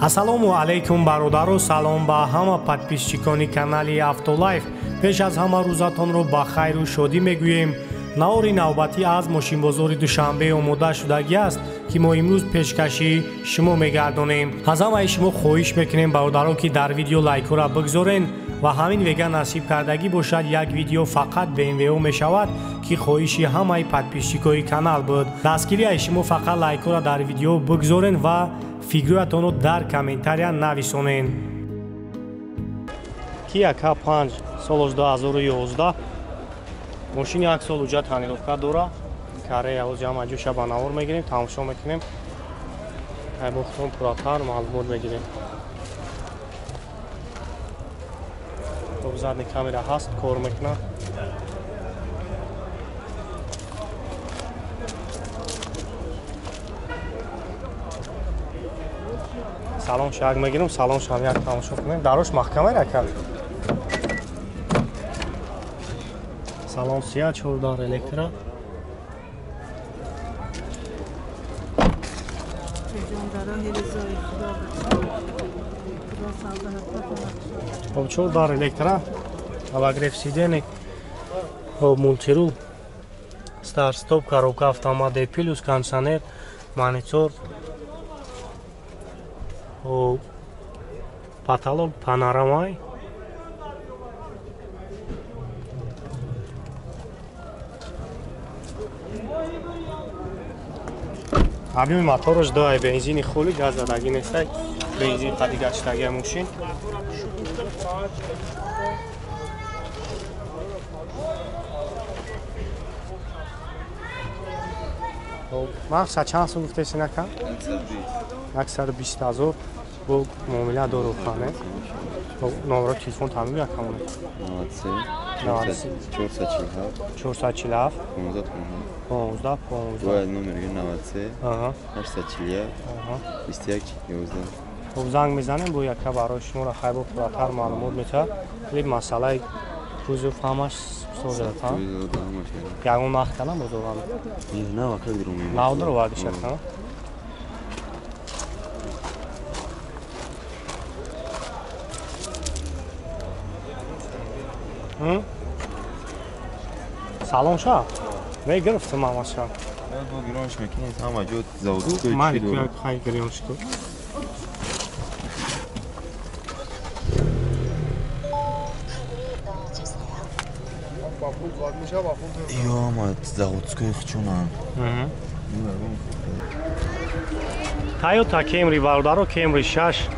Ассалому алайкум, бародаро, салом ба ҳама подписчикони канали Автолайф. Пеш аз ҳама рӯзатонро ба хайру шодӣ мегӯем. Навори навбатӣ аз мошинбозори Душанбе омода шудагӣ аст, ки мо имрӯз пешкаши шумо мегардонем. Аз ҳамаи шумо хоҳиш мекунем, бародаро, ки дар видео лайкҳоро бигзорен ва ҳамин вега насиб кардагӣ бошад, як видео фақат БМВ мешавад, ки хоҳиши ҳамаи подписчикои канал буд. Дастгирияи шумо фақат лайкҳоро дар видео бигзорен ва фикрҳоятонро дар комментария нависонен. Kia K5 солаш 2011, мошин як сол уҷа тонировка дора. Корея ҳози ҳама ҷоша ба навор мегирем, тамошо мекунем. Бо худтон пурратар маълумот мегирем. Задний камера ҳаст, кор мекунад. Салон шак мегирем, салон шам як тамошо кунем. Дарош маҳкама рака. Салон сия, чордар электро. Хоб, чордар электро, обогрев сидений, хоб, мультирул, старт стоп, коробка автомат D плюс, кондиционер, монитор, потолок панорамай. Объёми мотораш 2, бензини холи, газ задагӣ нестай, бензин қади гаштагия мошин. Мақсад чанд сум гуфтеси нака? 120 ҳазор бо муомила дорухане. Номро телефон тамим якамон. 93 447 447 15 15 15. Бояд номер 93 841 21 11. Хоб, занг мезанем, бо яка барои шуморо хайбо пурратар маълумот метавад. Либ масъалаи кузов ҳамаш созад, ягон нах кана бозорам? Нав даровардиш яка? Салон ша? Мегирифтам ҳамаша. Бо гиронш мекунед, ҳама ҷо заводской. Ман хай гиронш ку. Ё ҳама заводской хчунам. Toyota Camry, бародаро, Camry 6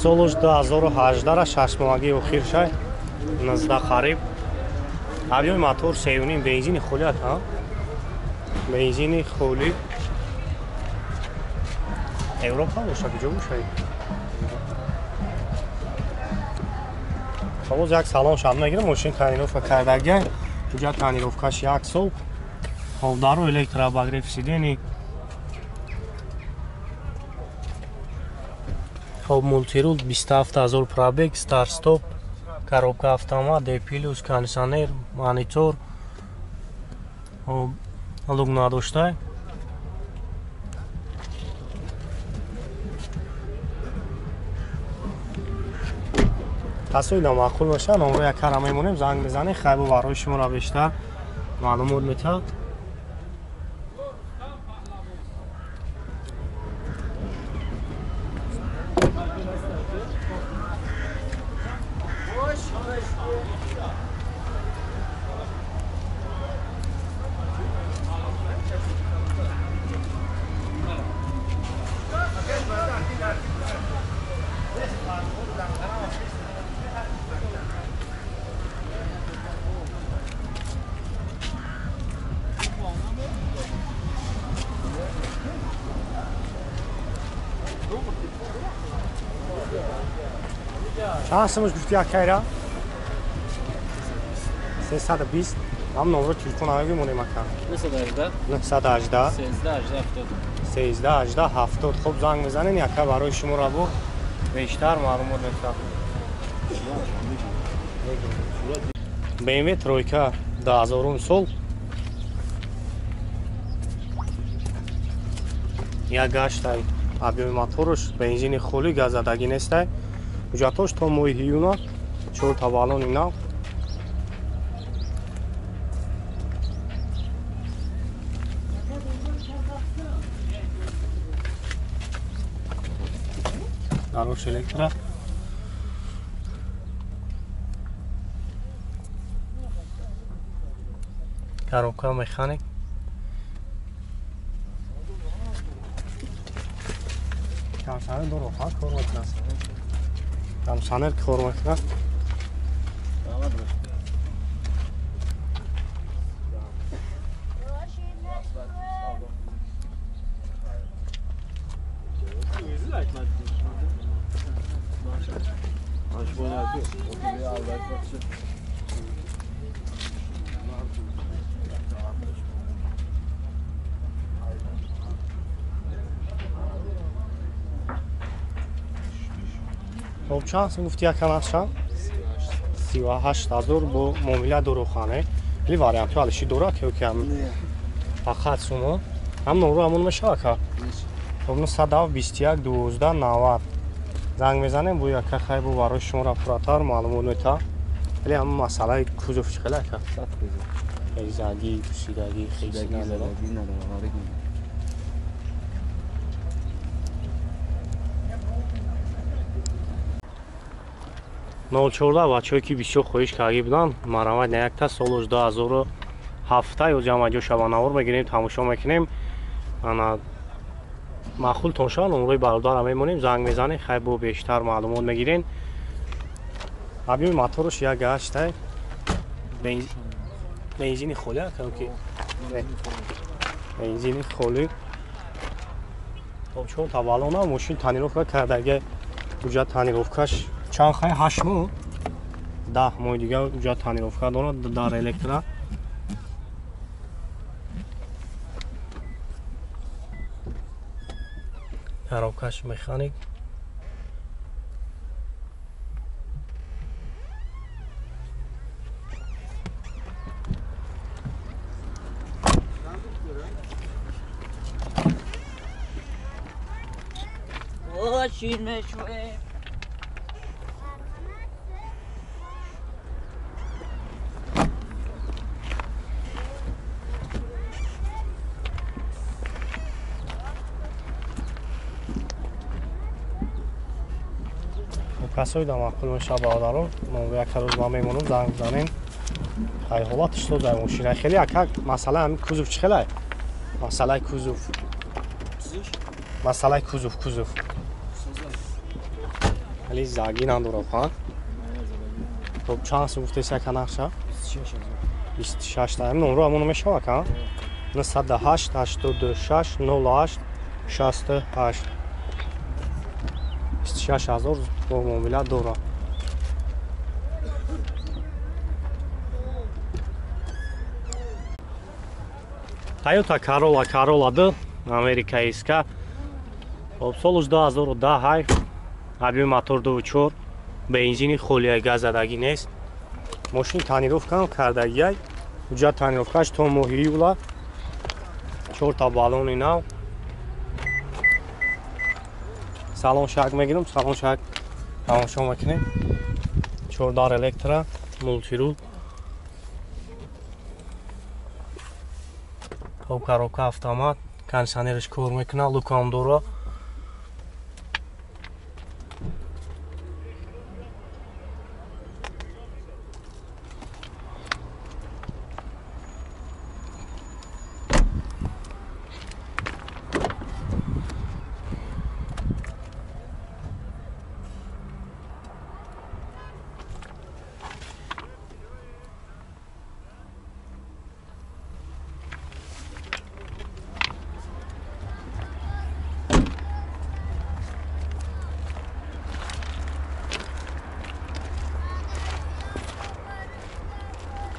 солуш 2018, шашмоҳагии охир шай, 19 қариб. Объёми мотор 3,5, бензини холӣ ака, бензини холӣ. Европа боша, куҷо бошай? Боз як салон шам мегирам. Мошин тонировка кардагия, уҷа тонировкаш як сол. Хоб, дару электрообогрев сидений, хоб, мультирул, 27 ҳазор пробег, старт стоп, коробка автомат D плюс, кондиционер, монитор, хоб, люк надоштай. Касои намаъқул боша, номро якара мемонем, занг мезанем, хайбо барои шуморо бештар маълумот метавад. Чанд сумаш гуфти акайра? 320. Ҳам номро телефон ҳама бимонем, ака. 918 918 13 18 70. 13 18 70. Хоб, занг мезанем, яка барои шуморо бо бештар маълумот метавад. BMW тройка 2000 сол, як гаштай. Объёми моторш бензини холи, газадагӣ нестай. Ҳуҷҷатош то моҳи июна, 4 та баллони нав. Дарош электро. Коробка механик. Кондиционер дорад, ҳа, кор мекунад. Кондиционер кор мекунад. Хоб, чанд сум гуфти якам аст? 38 000 бо муомила дорухане. Ли вариантҳо алиши дорад ки кам фақат сумо? Ҳам номро ҳамон мешава ка? Хоб, 907 21 12 90 занг мезанем, бо яка хай бо барои шуморо пурратар маълумот мета. Вале ҳам масъалаи кузов чӣ хела ка? Хезагӣ, пӯсидагӣ, хезагӣ надорад. 014 бачаҳое ки бисёр хоҳиш кардагӣ буданд, марамат на якта солош 2007 ё ҷамъаҷо шаванавор мегирем, тамошо мекунем. Ана маъқултон шавад, номрои бародара мемонем, занг мезанем, хай бо бештар маълумот мегирем. Объёми моторш як гаштай, бензини холӣ ки бензини холӣ. Хоб, чорта баллона, мошин тонировка кардаги, ҳуҷҷат тонировкаш чанд хай, 8 моҳ, 10 моҳи дигар ҳуҷҷат тонировка дорад. Дар электро. Коробкаш механик. Касои да маъқул мешава, бародарон, як рӯз ма мемонам, занг бизанем. Хай, ҳолатш созай мошина хеле ака. Масъалаи ҳамин кузов чӣ хелай? Масъалаи кузов, масъалаи кузов хеле загӣ надорад, ҳа. Хоб, чанд сум гуфтеси ака нақша? 26 та. Ҳамин номро ҳамоно мешава ака? 908 86 08 68. 26 000 бо муомила дорад. Тойота Corolla, Corolla 2 Америка иска. Хоб, солуш 2010 ҳай, объёми мотор 2.4, бензини холия, газадагӣ нест. Мошин тонировкаам кардагиай, ҳуҷҷат тонировкаш то моҳи июла. Чорта баллони нав. Салон шак мегирам, салон шак тамошо мекунем. Чордар электро, мультирул. Хоб, коробка автомат, кондиционерш кор мекунад, люкам дора.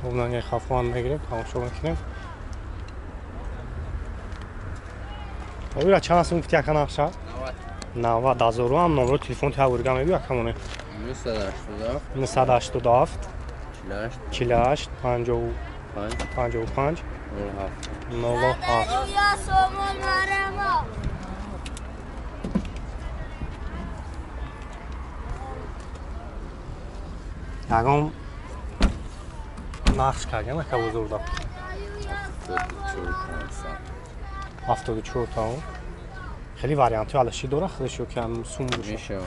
Хоб, хафоан мегирем, тамошо мекунем. Ира чанд сум гуфти ака нақша? 90 000. Ҳам номро телефон таворига мегӯ акамоне? 987 48 55 07. Ягон нақш кардан ака бозорда. 74 та. Хеле вариантҳои алашӣ дора худаш ё ки ҳам сум боша.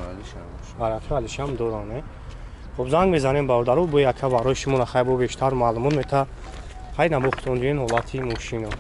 Вариантҳои алашӣ ҳам дора, не? Хуб занг мезанем бародаро, бо яка барои шумо нахай бо бештар маълумот мета. Хай набохтон дин ҳолати мошино.